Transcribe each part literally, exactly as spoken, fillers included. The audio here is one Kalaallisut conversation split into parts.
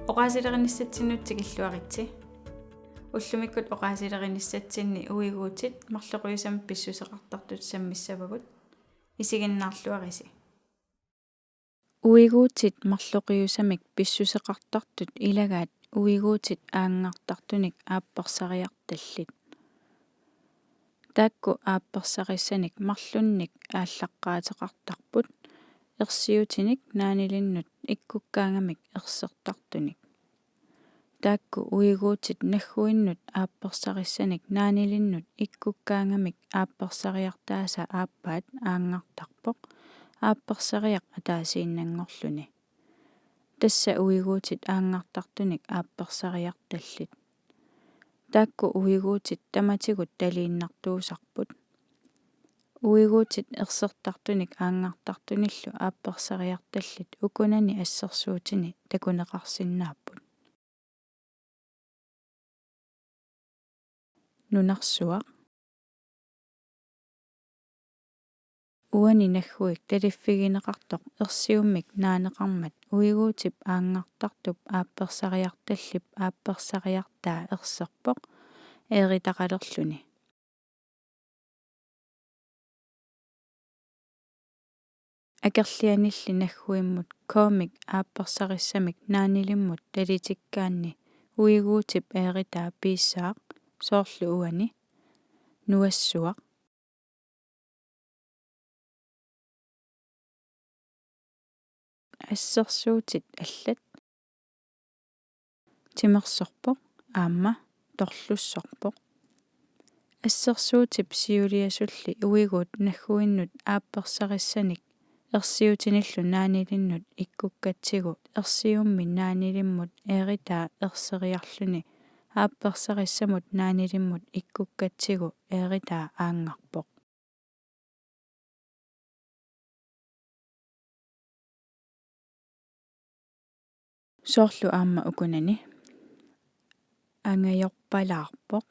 Oqaasilerinissatsinnut tikilluaritsi. Ullumikkut oqaasilerinissatsinnut uiguutit marloqiusamik pissuseqartartut sammissavagut. Isiginnaarluarisi. Uiguutit marloqiusamik pissuseqartartut ilagaat uiguutit aangartartunik aapparsariartallit. Taakku aapparsarissanik marlunnik aallaqqaateqartarput ersiutinik naanilinnut ikkukkaangamik ersertartunik. Taakku uiguutit nagguinnut aapparsarissanik naanilinnut ikkukkaangamik aapparsariartaasa aappaat aangartarpoq, aapparsariaq ataasiinnanngorluni. Tassa uiguutit aangartartunik aapparsariartallit. Taakku uiguutit tamatigut taliinnartuusarput. Uiguutit ersertartunik aangartartunillu aapparsariartallit ukunani assersuutini takuneqarsinnaapput. Nunarsuaq. Uani nagguik taliffigineqartoq ersiummik naaneqarmat uiguutip aangartartup aapparsariartallip aapparsariartaa erserpoq eeritaqalerluni. Akerlianilli nagguimmut K-mik aapparsarissamik naanilimmut talitikkaanni uiguutip eeritaa piissaaq, soorlu uani: nuassuaq, assersuutit allat, timersorpoq aamma torlussorpoq. Assersuutip siuliasulli uiguut nagguinnut aapparsarissanik ersiutinillu naanilinnut ikkukkatsigu ersiummi naanilimmut eeritaa erseriarluni aapparsarissamut naanilimmut ikkukkatsigu eeritaa aangarpoq. Soorlu aamma ukunani: angajorpalaarpoq,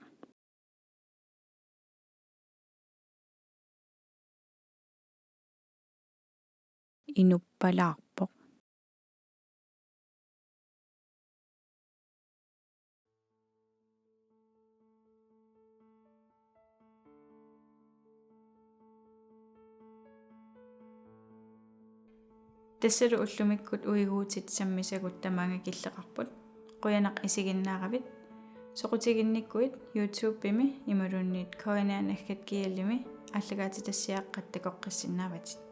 inuppalaarpoq. Tassalu ullumikkut uiguutit sammisagut tamaanga killeqarput. Qujanaq isiginnaaravit. Soqutiginnikkuit YouTubemi imaluunniit K N R naggat G L-imi aallakaatitassiaqqat takoqqissinnaavatit.